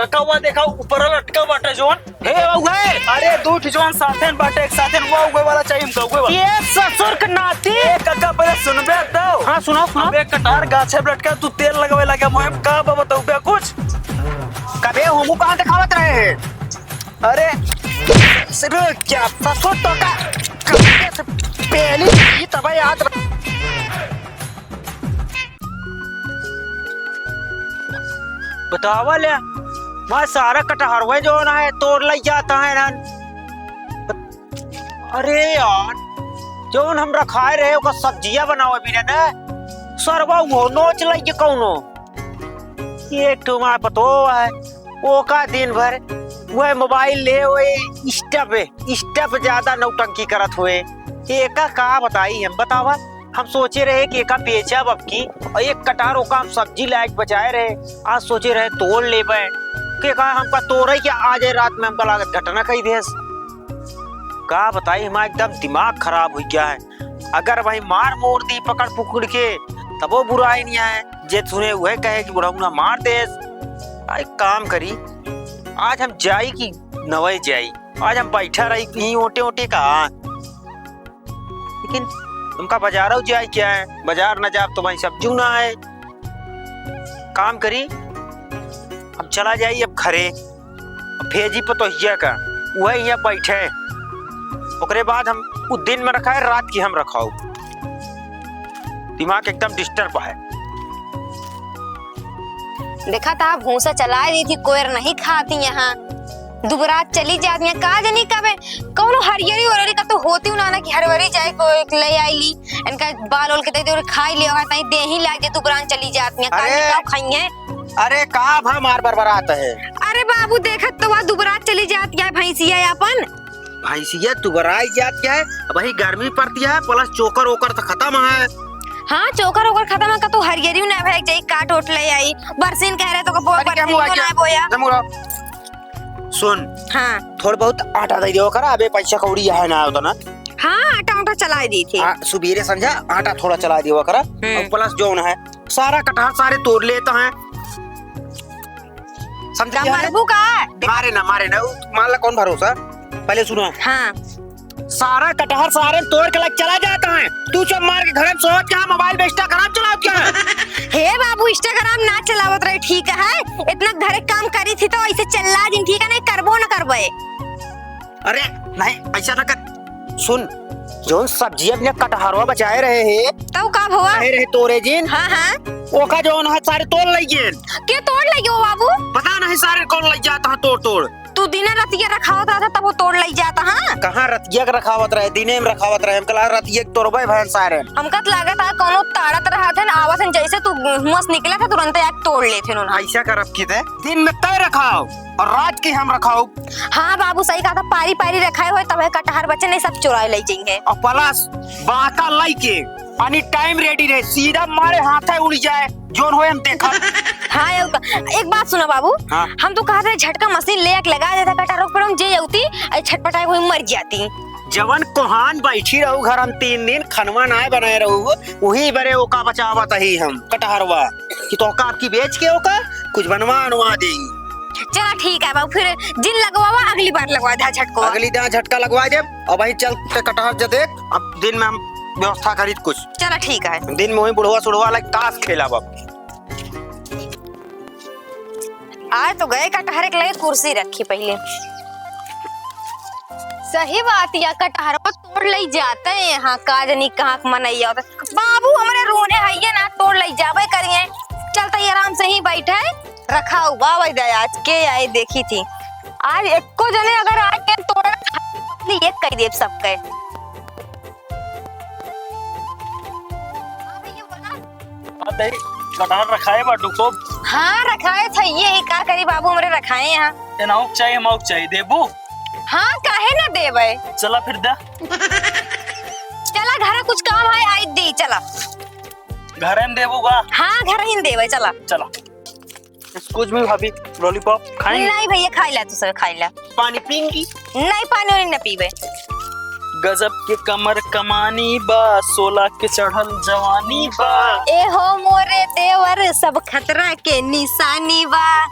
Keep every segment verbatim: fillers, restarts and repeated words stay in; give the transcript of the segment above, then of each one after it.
काका, वा देखा, ऊपर लटका बाटे जौन। हे, वा उहे। अरे, दू ठे जौन साथेन बाटे, एक साथेन, वा उहे वाला चाहिए हमका, उहे वाला। ये ससुर के नाती। ए, काका, पहले सुनबे तो। हाँ, सुनाओ, सुनाओ। अबे, कटहर गाछे पे लटका, तू तेल लगावे लगा, मुँह में का बा, बताऊ बे कुछ? कबे हमू कहाँ देखावत रहे? अरे, रुक जा, ससुर तो का, कबे से पहली ई तबे याद रह- बतावा ले, मैं सारा कटहरवे जौन है, तोड़ लइ जात है ना। अरे यार, जौन हम रखाए रहे, ओकर सब्जिया बनावे भी ना, सरवा उहो नोच लइ के कौनो। एक ठो हमार पतोह है, ओका दिन भर वह मोबाइल ले, वही Insta पे, Insta पे ज्यादा नौटंकी करत हुए। एका का बताई हम, बतावा। हम सोचे रहे कि एका बेचब अब की, और एक कटहर ओका हम सब्जी लायक बचाए रहे। आज सोचे रहे तोड़ लेबे, कि का हमका तोड़े के आ जाए रात में, हमका लागत घटना कही देस। का बताई, हमारा एकदम दिमाग खराब हो गया है। अगर भाई मार मोर दी पकड़ पुकड़ के, तबो बुराई नहीं आए। जे सुने उहे कहे कि बुढ़ौना मार देस। आ एक काम करी, आज हम जाई कि नवै जाई, आज हम बैठा रही कहीं ओटे ओटे का। लेकिन हमका बाजारो जाए क्या है, बाजार न जाब तो भाई सब्जी ना है। काम करी, हम चला जाई अब घरे। भेजी पतोहिया का, वह यहाँ बैठे। ओकरे बाद हम उ दिन में रखाए, रात की हम रखाओ। दिमाग एकदम disturb है। देखा था, भूसा चला दी थी, कोयर नहीं खाती यहाँ। दुबरात चली जाती हैं, का जनी कबे कौनो हरियरी ओरियरी का तो होती हूँ ना, ना कि हरवरी जाए को एक ले आई ली, इनका बाल ओल के दे दे और खाई ले, अगर तई देही लाग जाए, दुबरान चली जाती हैं, का अरे! नहीं का खाई हैं? अरे, का भा मार बरबरात है? अरे बाबू, देखत तो वह दुबरात चली जाती है भैंसिया अपन। भैंसिया दुबराई जाती है, अब वही गर्मी पड़ती है, plus चोकर ओकर तो खत्म है। हाँ, चोकर ओकर खत्म है, का तू हरियरी ना भाई जाई काट ओट ले आई, बरसीन कह रहे तो का बो-, अरे, क्या बरसीन हुआ, को क्या? ना बोया। जमू रहो। सुन, हाँ। थोड़ बहुत आटा दे दियो करा, अबे पैसा कौड़ी है ना उतना। हाँ, आटा उटा चला दी थी। हाँ, सुबेरे संझा आटा थोड़ा चला दियो करा, हम्म। और plus जौन है, सारा कटहर सारे तोड़ लेता है। समझ का गया है? मरबू का? मारे ना, मारे ना, उ, मान ला कौन भरोसा? पहले सुनो। हाँ। सारा कटहर सारे तोड़ के लग चला जाता है। तू चुप मार के घर में सोच के मोबाइल पे Instagram चलाओ क्या? हे बाबू, Instagram ना चलावत रहे, ठीक है? इतना घरे काम करी थी तो ऐसे चला दिन, ठीक है? नहीं करबो ना करबे। अरे नहीं, ऐसा ना कर। सुन, जौन सब्जिया बिना कटहरवा बचाए रहे हे, तब का भवा? कहे रहे तोरे जिन, हाँ, हाँ। ओका जौन है सारे तोड़ लइगेन। के तोड़ लइगे हो बाबू? पता नहीं सारे कौन लइ जाता है तोड़ तोड़। तू दिने रतिया रखावत रहता तब वो तोड़ लइ जाता, हाँ? कहाँ रतिया के रखावत रहे, दिने में रखावत रहे। हमका लगा रतिया के तोड़बे भैन सारे। हमका तो लागत है कौनो ताड़त रहत है ना, आवत है जैसे तू हुआं से निकला था तुरंत आके तोड़ लेते हैं उन्होंने। ऐसा करब की दे, दिन में तय रखाओ और रात की हम रखाओ। हाँ बाबू, सही कहा था, पारी पारी रखाए होए तब है कटहर बचे नहीं, सब चुराए ले जाएंगे। और plus बांका लाई के any time ready रहे, सीधा मारे हाथे उड़ जाए, जोन होए हम देखा। हाँ, एक, एक बात सुनो बाबू, हाँ। हम तो कहा थे झटका मशीन ले आके लगा देता कटहर पर, हम जे अउती, अरे छटपटाए हुए मर जाती। जवन कोहान बैठी रहू घर हम तीन दिन, खनवा नाय बनाए रहू, वही बरे ओका बचावत ही हम कटहरवा, कि तो ओका आपकी बेच के ओका कुछ बनवा अनवा देई। चला ठीक है बाबू, फिर जिन लगवावा, अगली बार लगवा दे झटको। अगली दां झटका लगवा देब। अब वही चल ते कटहर जे देख, अब दिन में हम व्यवस्था करी कुछ। चला ठीक है। दिन में वही बुढ़वा सुढ़वा लग ताश खेला बाबू। आज तो गए कटहर के लगे कुर्सी रखी पहले। सही बात या कटहरवा तोड़ लई जाते हैं यहाँ, का जनी कहाँ के मनैया होता। बाबू हमरे रोने हइये ना, तोड़ लई जाबे करिए। चलते ही आराम से ही बैठे, रखा हुआ वही दे आज के आए देखी थी। आज एको जने अगर आए के तोड़े, ये कह देब सबके। हाँ, दही कटहर रखाए बाटू खूब। हाँ, रखाए थे, ये ही का करी बाबू, हमरे रखाए यहाँ। एनाउक चाहिए, मौक चाहिए, देबू? हाँ, काहे ना देबे? चला फिर दा। चला, घरे कुछ काम है, आई दी, चला। घरे में देबू का? हाँ, घर ही में देबे, चला। चला। Excuse me भाभी, lollipop खाएंगे? नहीं भैया, खाई ला, तू सब खाई ला। पानी पीएंगी? नहीं, पानी वानी न पीबे। गजब के कमर कमानी बा, सोलह के चढ़ल जवानी बा। ए हो मोरे देवर, सब खतरा के निशानी बा।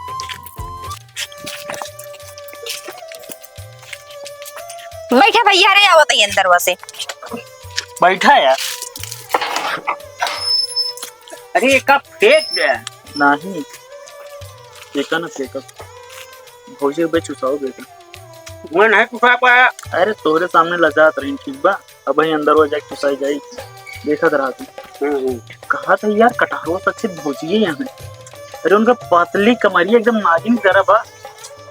बैठा भैया, अरे आवत ही अंदर वसे। बैठा यार। अरे, एक कप फेंक दे। नहीं, फेंका ना, फेंका। भौजी के बेच चुसाओ बेटा। मैं नहीं चुसा पाया। अरे, तोहरे सामने लजात रही, ठीक बा? अब वहीं अंदर हो जाए, चुसाई जाई। देखत रहा तू। हम्म, हम्म। कहा था यार, कटहरो से अच्छे भौजिए यहाँ है। अरे, उनका पतली कमरिया एकदम नागिन की तरह बा।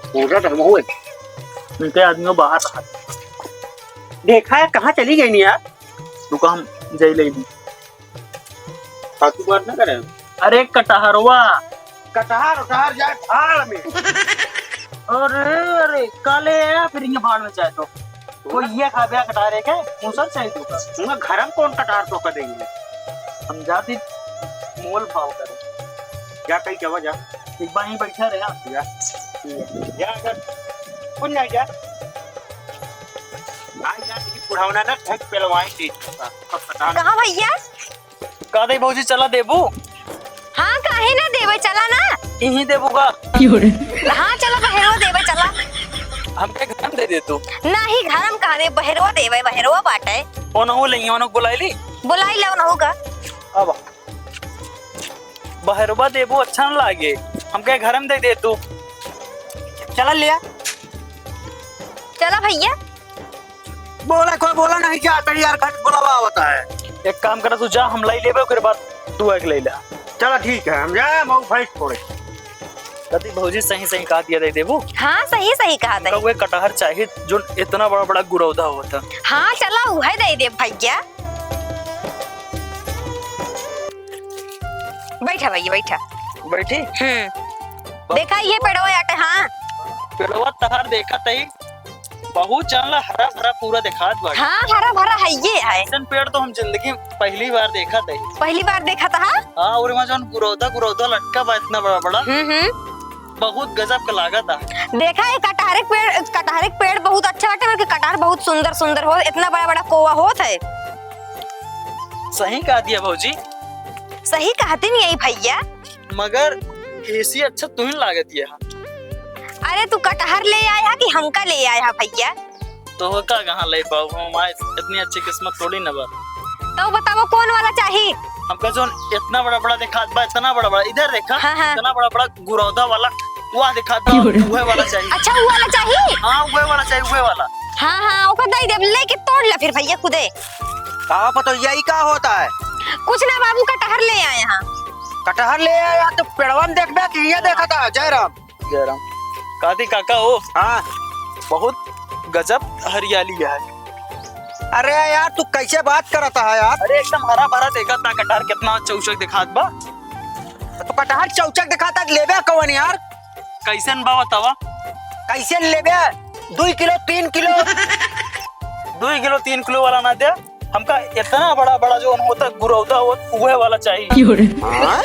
पूरा तो हम हुए। उनके आदमियों बाहर रहा। देखा है, कहाँ चली गई नहीं यार? रुको, हम जाई ले ली। फालतू बात ना करे। अरे कटहरवा। कटहर उटहर जाए भाड़ में। अरे, अरे, काले आया फिर ये भाड़ में जाए तो। कोई ये खा गया कटहर है क्या? मुसर चाहिए तो का? उनका घर में कौन कटहर तो कर देंगे? हम जाती मोल भाव करें। जा कहीं क्या जा। एक बार यहीं बैठा रहे आप। जा। जा अगर कुछ नहीं जा। आ जा, ये बुढ़ावना ना फेंक पेलवाएंगे इसका। अब पता नहीं। कहाँ भैया? का दे भौजी, चला देबू? हाँ, काहे ना देबे, चला ना। इही देबू का? हाँ, चला बहेरवा देबे, चला। हमके घर में दे दे तू। नाही, घर में कहाँ दे, बहेरवा देबे, बहेरवा बाटे। ओनहु ले, ओनहु बुलाई ली। बुलाई ले, ओनहु का। अब बहेरवा देबू, अच्छा न लागे, हमके घर में दे दे तू। चला लिया। चला भैया। बोला, कोई बोला नहीं जाता यार, घट बोलावा होता है। एक काम करा, तू जा, हम लाई लेबे, ओकरे बाद तू आके ले ला। चला ठीक है, हम जाए, हम भैंस छोड़े। कति भौजी सही सही कहा दिया दे देबू? हाँ, सही सही कहा दे। उनका वो कटहर चाहिए, जो इतना बड़ा बड़ा गुरौधा होता। हाँ, चला, उहे दे दे भैया। बैठा भैया, बैठा। बैठी? हम्म। देखा, ये पेड़वा आटे, हाँ। पेड़वा तहार देखा तई, बहुत जानला हरा भरा पूरा देखात बाटे। हाँ, हरा भरा है ये है। ऐसन पेड़ तो हम जिंदगी में पहली बार देखा तई। पहली बार देखा था, हाँ? हाँ, और वहाँ जौन गुरौदा, गुरौदा लटका बा इतना बड़ा बड़ा। हम्म, हम्म। बहुत गजब का लागत आ। देखा, ये कटहरे के पेड़, कटहरे के पेड़ बहुत अच्छा बाटे, बल्कि कटहर बहुत सुंदर सुंदर हो, इतना बड़ा बड़ा कोवा होत है। सही कहा दिया भौजी। सही कहती नहीं है भैया। मगर एसी अच्छा तुहिन लागत ये हा। अरे तू कटहर ले आया कि हमका ले आया भैया? तो का कहाँ ले पाऊ हम, हमारे इतनी अच्छी किस्मत थोड़ी ना बा। तो बताओ कौन वाला चाही? हमका जोन इतना बड़ा बड़ा दिखात बा, इतना बड़ा बड़ा, इधर देखा, हाँ, हाँ। इतना बड़ा बड़ा गुरौदा वाला, वह दिखात बा, क्यों रे? वह वाला चाहिए। अच्छा, वो वाला चाहिए? हाँ, वह वाला चाहिए, वह वाला। हाँ, हाँ, ओका दे दे, लेके तोड़ ले फिर भैया खुदे। का पता यही का होता है? कुछ ना बाबू, कटहर ले आए हैं। कटहर ले आया तो पेड़वा में देखबे कि ये देखा था जयराम? जयराम। कादी काका हो? हाँ। बहुत गजब हरियाली है। अरे यार, तू कैसे बात करता है यार? अरे एकदम हरा भरा देखा था कटहर, कितना चौचक दिखात बा। तो कटहर चौचक दिखाता, लेबे कवन यार? कैसन बा बतावा? कैसे लेबे? दुई किलो, तीन किलो। दुई किलो, तीन किलो वाला ना दे, हमका इतना बड़ा बड़ा जोन होता गुरौदा होत, उहे वाला चाहिए। क्यों रे? हाँ?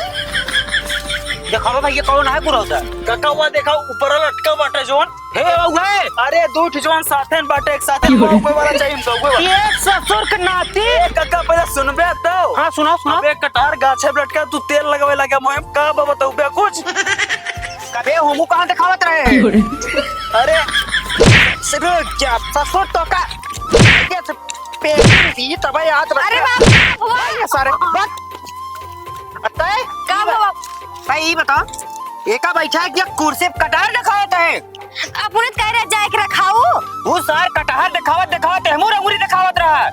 देखावा भैया, कौन है गुरौदा? काका, हुआ देखा, ऊपर लटका बाटे जोन। हे, उहे। अरे, दू ठो जोन साथेन बाटे, एक साथेन क्यों रे? उहे वाला चाहिए हमका, उहे वाला। ये ससुर के नाती। ए, काका, पहले सुनबे तो। हाँ, सुना, सुना। अबे, कटहर गाछे पे लटका, तू तेल लगावे लगा, मोहे का बा बताऊ बे कुछ? कबे हमू कहाँ देखावत रहे? क्यों रे? अरे, रुक जा, ससुर तो का, ये सब पेट भी तबे याद रखे। अरे बाप रे, हुआ। भाई, ये सारे, बस। अतः, का ई बा-, बाबा? भाई, ई बता, एका बैठा है कि कुर्सी पे कटहर देखावत है? अपने कह रहे जाए के रखाऊ। वो सार कटहर देखावत, देखावत, हमू रंगुरी देखावत रहा।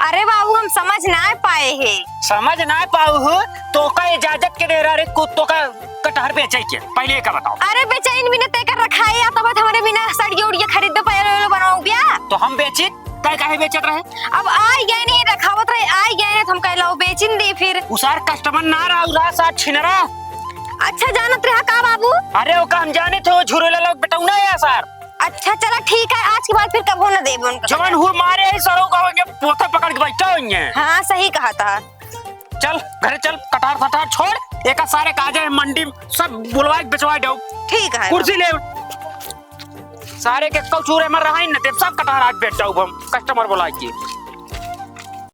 अरे बाबू, हम समझ ना पाए हे। समझ ना पाऊ हो, तो का इजाजत के दे रहा रे, कुत्तों का कटहर बेचे के? पहले एका बताओ। अरे बेचैन बिना ते कर रखा है, या तो बात हमारे बिना सड़िया उड़िया खरीद दो, पायल वायल बनवाऊ बिया। तो हम बेची, तय काहे बेचत रहे? अब आई गए नहीं, रखावत रहे, आई गए नहीं, तो हम कह लो बेचिन दे फिर। उ सार कस्टमर ना रहा, उ रहा सार छिनरा। अच्छा जानत रहा का बाबू? अरे ओका हम जाने थे, वो झुरेला लोग बेटौना है सार। अच्छा चला ठीक है, आज के बाद फिर कबो ना देबो उनका। जवन हुर मारे है सरो का होंगे, पोथा पकड़ के बैठा होंगे। हाँ सही कहा था। चल घरे चल, कटहर फटहर छोड़, एका सारे का आ जाए मंडी में, सब बुलवा के बेचवा दो। ठीक है। कुर्सी ले। सारे के कौ चूरे में रहाई न, देव सब कटहर आज बेच जाऊ हम, कस्टमर बुला के।